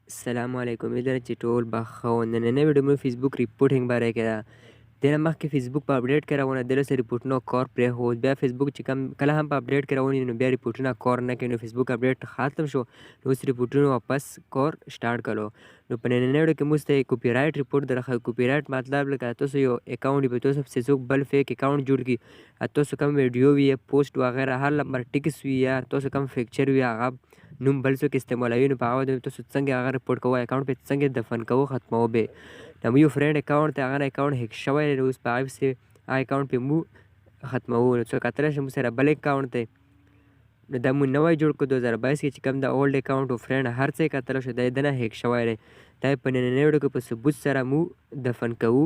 السلام علیکم. امید لرم چې ټول به ښه و. نننۍ ویډیو مو فیسبوک reporting باره کې ده. دې نه مخکې فیسبوک په اپډیټ کې راونه دله سره ریپورټونو کار پرېښود. بیا فیسبوک چې کم کله هم په اپډیټ کې راونی نو بیا ریپورټونه کار نه کوي. نو فیسبوک اپډیټ ختم شو، نو اوس ریپورټونو واپس کار سټارټ کړو. نو په نننۍ ویډیو کې موږ ته کاپي رایټ ریپورټ درښیو. کاپي رایټ مطلب لکه تاسو یو اکاونټ په تاسو پسې څوک بل فیک اکاونټ جوړ کړي، تاسو کوم ویډیو وي، پوسټ وغیره، هر لمبر ټکس وي یا تاسو کوم فیکچر وي، هغه نوم بل څوک استعمالوي، نو په هغه باندې تاسو څنګه هغه رپورټ کوئ، اکاونټ پې څنګه دفن کوو، ختموو به. نو یو فرینډ اکاونټ ته هغه نه اکاونټ هیک شوی دی، نو اوس په هغې پسې هغه اکاونټ پې مو ختموو. نو څوک کتلی شي، موږ سره بل اکاونټ دی، نو دا مو نوی جوړ کړو 2022 کې چې کوم د اولډ اکاونټ و فرینډ هر څه یې کتلی شو، دا یې دنه هیک شوی دی. دا یې په نننۍ ویډیو کې په ثبوت سره مو دفن کوو،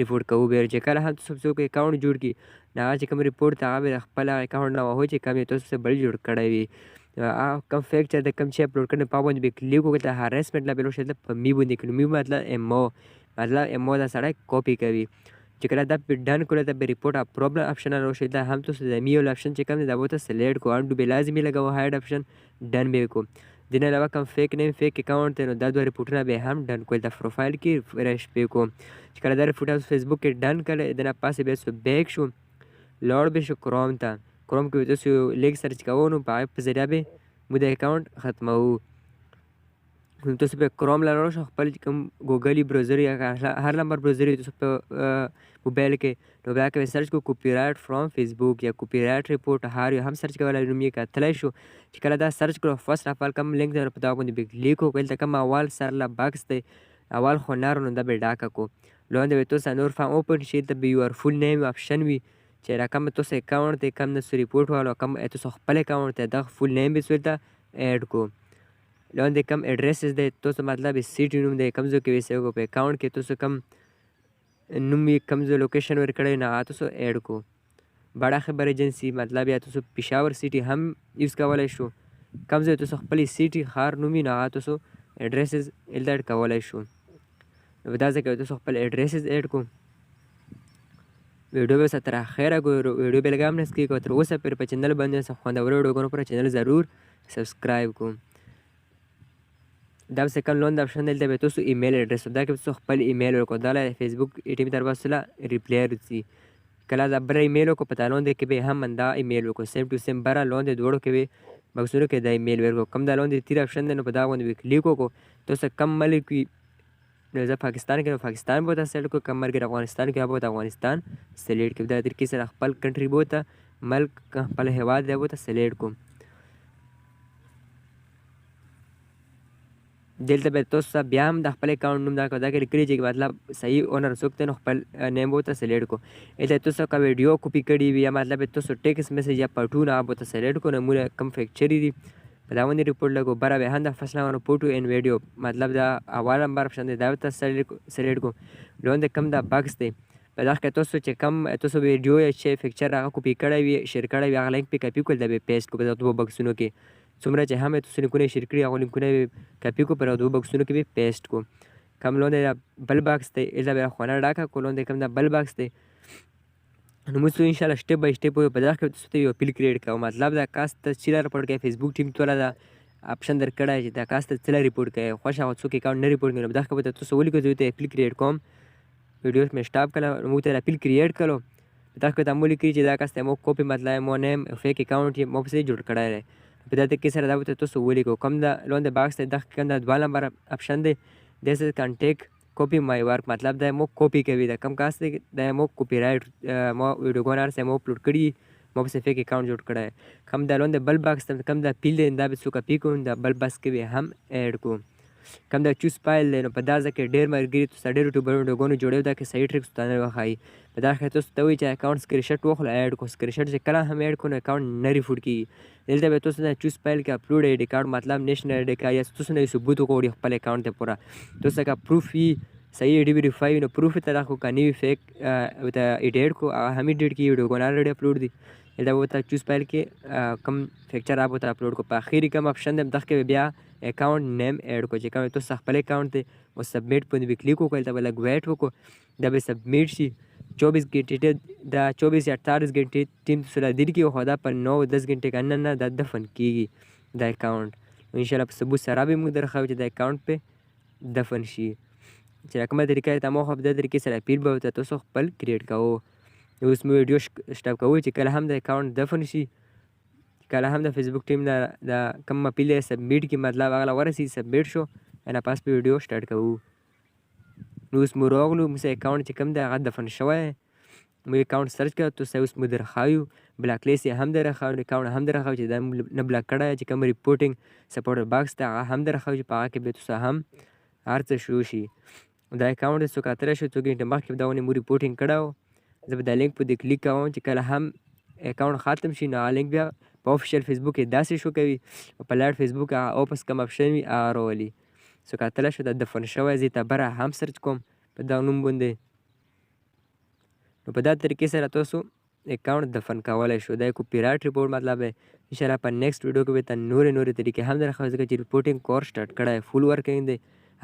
رپورټ کوو بیا. چې کله هم تاسو څوک اکاونټ جوړ کړي، نو هغه چې کوم رپورټ ته هغه به د خپل هغه اکاونټ نه وهو چې کوم یې تاسو څه بل جوړ کړی وي. هغه کوم فیک چې د کوم چې اپلوډ کړي په باندې به کلیک وکړي، ته هراسمنټ لا بل شي په می باندې کړي. می مطلب امو، مطلب امو دا سړی کاپي کوي. چې کله دا په ډن کړو ته به رپورټ پرابلم اپشن راوشي. دا هم تاسو د می اپشن چې کوم دی دا به ته سلیکټ کو، انډو به لازمي لګاو، هایډ اپشن ډن به کو. دین علاوه کوم فیک نیم، فیک اکاونټ ته، نو دا دوه رپورټونه به هم ډن کول، د پروفایل کې فریش به کو. چې کله دا رپورټ فیسبوک کې ډن کړي، دنه پاسې به سو بیک شو، لوړ به شو کروم ته. کروم کې تاسو لیک سرچ کوو، نو په اپ ذریعہ به مو د اکاونټ ختموو. نو تاسو به کروم لا شو، خپل کوم ګوګل براوزر یا هر نمبر براوزر تاسو په موبایل کې، نو بیا کې سرچ کو کاپي رایټ فرام فیسبوک یا کاپي رایټ رپورټ، هر یو هم سرچ کولای نوم یې کتلی شو. چې کله دا سرچ کړو، فرست اف آل کوم لینک دی په دا باندې به کلیک وکړو. دلته کوم اول سر لا باکس دی، اول خو نر، نو دا به ډاکه کو. لاندې به تاسو نور فارم اوپن شي، دلته به یور فول نیم اپشن وي چې رقم تاسو اکاونټ دی، کم نه رپورټ والو کم تاسو خپل اکاونټ ته دغه فول نیم به ته اډ کو. لاندې کم اډریسز دی، تاسو مطلب سیټي نوم دی، کم ځای کې ویسې په اکاونټ کې تاسو کم نوم یې کم ځای لوکیشن ورکړی، نه هغه تاسو اډ کو. بڑا خبر ایجنسی مطلب یا تاسو پېښور سیټي هم یوز کولی شو. کم ځای تاسو خپلې سیټي ښار نوم یې، نو هغه تاسو اډریسز دلته اډ کولی شو. نو دا ځکه تاسو خپل اډریسز اډ کو. ویډیو به تر اخره ګورو، ویډیو به لږ هم نه سکیپ کو. تر اوسه پورې په چینل باندې څه خوندورو ویډیوګانو پر چینل ضرور سبسکرایب کو. دا سیکنډ لون د اپشن دلته به تاسو ایمیل اډریس دا کې تاسو خپل ایمیل ورکو، دا له فیسبوک ټیم تر وسله ریپلای ورسي. کله دا بر ایمیل کو پتا لون کې به هم دا ایمیل ورکو، سیم ټو سیم بره لون د دوړو کې به بکسونو کې دا ایمیل ورکو. کم دا لون د تیر اپشن دی، نو په دا باندې کلیک وکړو. تاسو کم ملک وي، نو زه پاکستان کې، نو پاکستان به ته سلیکټ کو. کم مرګ افغانستان کې به افغانستان سلیکټ کو. دا طریقې سره خپل کنټري بوته ملک خپل هیواد دی بوته سلیکټ کو. دلته به تاسو بیا هم د خپل اکاونټ نوم دا دا کې لیکلي چې مطلب صحیح اونر څوک دی، نو خپل نیم به ته سلیکټ کو. دلته تاسو که ویډیو کاپي کړي وي یا مطلب تاسو ټیکس میسج یا پټونه هغه به ته سلیکټ کو. نمونه کم فیکچري دي په دا باندې رپورټ لګو. بره به هم د فرست نمبر فوټو ان ویډیو مطلب دا اول نمبر اپشن دی، دا به ته سلیکټ کو. لوند کم دا باکس دی، په دغه کې تاسو چې کم تاسو ویډیو یا چې فیکچر هغه کاپي کړی وي، شیر کړی وي، هغه لینک پې کاپي کړل، دا به پیسټ کو په دغه دوو بکسونو کې. څومره چې هم تاسو لینکونه شیر کړي هغه لینکونه به کاپي کو، پر دوو بکسونو کې به پیسټ کو. کم لوند دا بل باکس دی، دلته به خونه ډاکه کو. لوند کم دا بل باکس دی، نو موږ ان شاء الله سټیپ بای سټیپ په دغه کې تاسو ته یو اپیل کریټ کوو. مطلب دا کاس ته چې رپورټ کوي فیسبوک ټیم ته دا اپشن درکړی چې دا کاس ته څه رپورټ کوي، خوښ هغه څوک اکاونټ نه رپورټ کوي. نو دغه به تاسو ولیکو، زه ته اپیل کریټ کوم. ویډیو مې سټاپ کړه، موږ ته اپیل کریټ کړو. دغه ته مو لیکلي چې دا کاس ته مو کاپي مطلب مو نیم فیک اکاونټ یې مو پسې جوړ کړی دی. په دې کې سره دا به تاسو ولیکو. کوم دا لوند باکس دی، دغه کوم دا دوه نمبر اپشن دی، دې سره کانټیکټ کاپي مای ورک مطلب دا مو کاپي کوي. دا کم کاس دی، دا مو کاپي رایټ مو ویډیوګان هر څه مو اپلوډ کړي، مو پسې فیک اکاونټ جوړ کړی. کم دا لوند بل باکس ته کم دا پیل دی، دا به څو کاپي کوم، دا بل باکس کې به هم اډ کوم. کم دا چوز فایل دی، نو په دا ځای کې ډېر ملګري تاسو ډېر یوټیوبرونو ویډیوګانو جوړوي، دا کې صحیح ټریکس ته نه وښایي. په دا کې تاسو ته وایي چې اکاونټ سکرین شاټ واخلو اډ کو. سکرین شاټ چې کله هم اډ کو نو اکاونټ نه ریفوټ کېږي. دلته به تاسو نه چوز فایل کې اپلوډ آی ډي کارت مطلب نېشنل آی ډي کارت یا تاسو نه ثبوت وغواړي خپل اکاونټ ته پوره. تاسو که پروف وي صحیح آی ډي ویریفای وي نو پروف ته راخو، که نه وي فیک ورته ایډیټ کو، هغه هم ایډیټ کېږي، ویډیوګانې الریډي اپلوډ دي. دلته به ورته چوز فایل کې کوم فیکچر هغه ورته اپلوډ کو. په اخري کوم اپشن دی دغه کې به بیا اکاونټ نیم اډ کو چې کوم تاسو خپل اکاونټ دی او سبمیټ باندې به کلیک وکړو. دلته به لږ ویټ وکړو، دا به سبمیټ شي. 24 غنټې دا 24 یا 48 غنټې ټیم سره دیر کې، خو دا په 9-10 غنټې کې نه نه دا دفن کېږي دا اکاونټ. نو ان شاء الله په ثبوت سره به موږ درښیو چې دا اکاونټ پې دفن شي. چې کومه طریقه ته مو خو په دې طریقې سره اپیل به ورته تاسو خپل کریټ کوو. اوس مو ویډیو سټاپ کوو چې کله هم د اکاونټ دفن شي، کله هم د فیسبوک ټیم د کوم اپیل سبمیټ کی، مطلب هغه ورسي سبمیټ شو انا پاس په ویډیو سټارټ کوو. نو اوس مو راغلو، موږ اکاونټ چې کوم دی هغه دفن شوی، مو اکاونټ سرچ کړ تاسو اوس مو درښایو، بلاک لیست یې هم درښایو، اکاونټ هم درښایو چې دا مو نه بلاک کړی، چې کوم ریپورټینګ سپورټر باکس دی هغه هم درښایو چې په هغه کې بیا تاسو هم هر څه شروع شي. دا اکاونټ څو کتلی شو، څو ګنټه مخکې دا ونې مو ریپورټینګ کړی و. زه به دا لینک په دې کلیک کوم چې کله هم اکاونټ ختم شي نو هغه لینک بیا په افیشل فیسبوک کې داسې شو کوي او په لایټ فیسبوک هغه اوپس کوم اپشن وي هغه راولي. څو کتلی شو دا دفن شوی، زه ته بره هم سرچ کوم په دغه نوم باندې. نو په دا طریقې سره تاسو اکاونټ دفن کولی شو. دا کوپي رایټ ریپورټ مطلب دی. ان شاء الله په نیکسټ ویډیو کې به ته نورې نورې طریقې هم درښیو، ځکه چې ریپورټینګ کور سټارټ کړی، فول ورکینګ دی،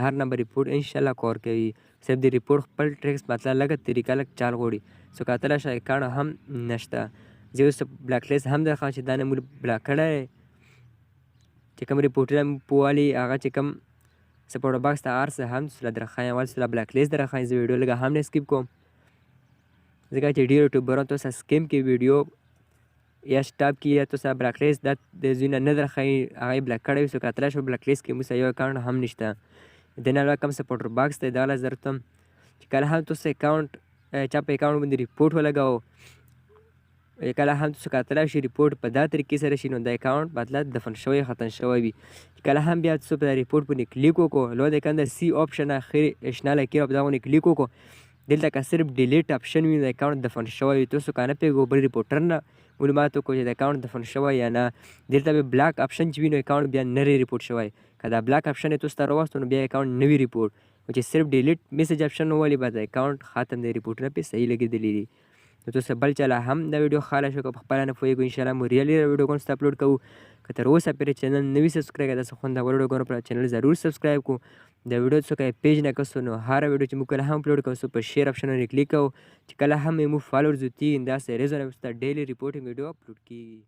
هر نمبر ریپورټ ان شاء الله کور کوي. صرف د ریپورټ خپل ټریکس مطلب لږه طریقه لږ چال غواړي. څو کتلی شئ اکاونټ هم نشته. زه اوس بلاک لیست هم درښیم چې دا نه موږ بلاک کړی، چې کوم ریپورټونه مو پوالي هغه چې کوم سپورټ باکس ته هر څه هم سره درښیم، اول سره بلاک لیست درښیم. زه ویډیو لږه هم نه سکیپ کوم، ځکه چې ډېر یوټیوبران تاسو سکیم کې ویډیو یا سټاپ کی یا تاسو بلاک لیست دا د ځینې نه درښایي، هغه یې بلاک کړی وي. څو کتلی شو بلاک لیست کې موږ سره یو اکاونټ هم نشته. د نه علاوه کوم سپورټر باکس دی دا له درته چې کله هم تاسو اکاونټ چا په اکاونټ باندې ریپورټ ولګاوه، کله هم تاسو کتلی شئ ریپورټ په دا طریقې سره شي نو دا اکاونټ مطلب دفن شوی ختم شوی وي. چې کله هم بیا تاسو په دا ریپورټ باندې کلیک وکړو، لو د کوم د سی اپشن اخري اشنا لکیر په دا باندې کلیک وکړو، دلته که صرف ډیلیټ اپشن وي نو اکاونټ دفن شوی وي. تاسو که نه پوهېږو بل ریپورټر نه معلومات وکړو چې د اکاونټ دفن شوی یا نه. دلته به بلاک اپشن چې وي نو اکاونټ بیا نه ریپورټ شوی. که دا بلاک اپشن یې تاسو ته راوستو نو بیا اکاونټ نه وي ریپورټ، او چې صرف ډیلیټ میسج اپشن وولي بس اکاونټ ختم دی، ریپورټونه پرې صحیح لګېدلي دي. نو تاسو بل چا له هم دا ویډیو خاله شو که په خپله نه پوهېږو. ان شاء الله مو ریلي ویډیوګانو ته اپلوډ کوو. که تر اوسه پورې چینل نه وي سبسکرایب کړی، داسې خوندور ویډیوګانو پر چینل ضرور سبسکرایب کړو. دا ویډیو څوک پیج نه کسو نو هره ویډیو چې موږ کله هم اپلوډ کوو په شیر اپشن باندې کلیک کوو چې کله هم مو فالوور زیاتېږي داسې ریزن ډیلی ریپورټینګ ویډیو اپلوډ کېږي.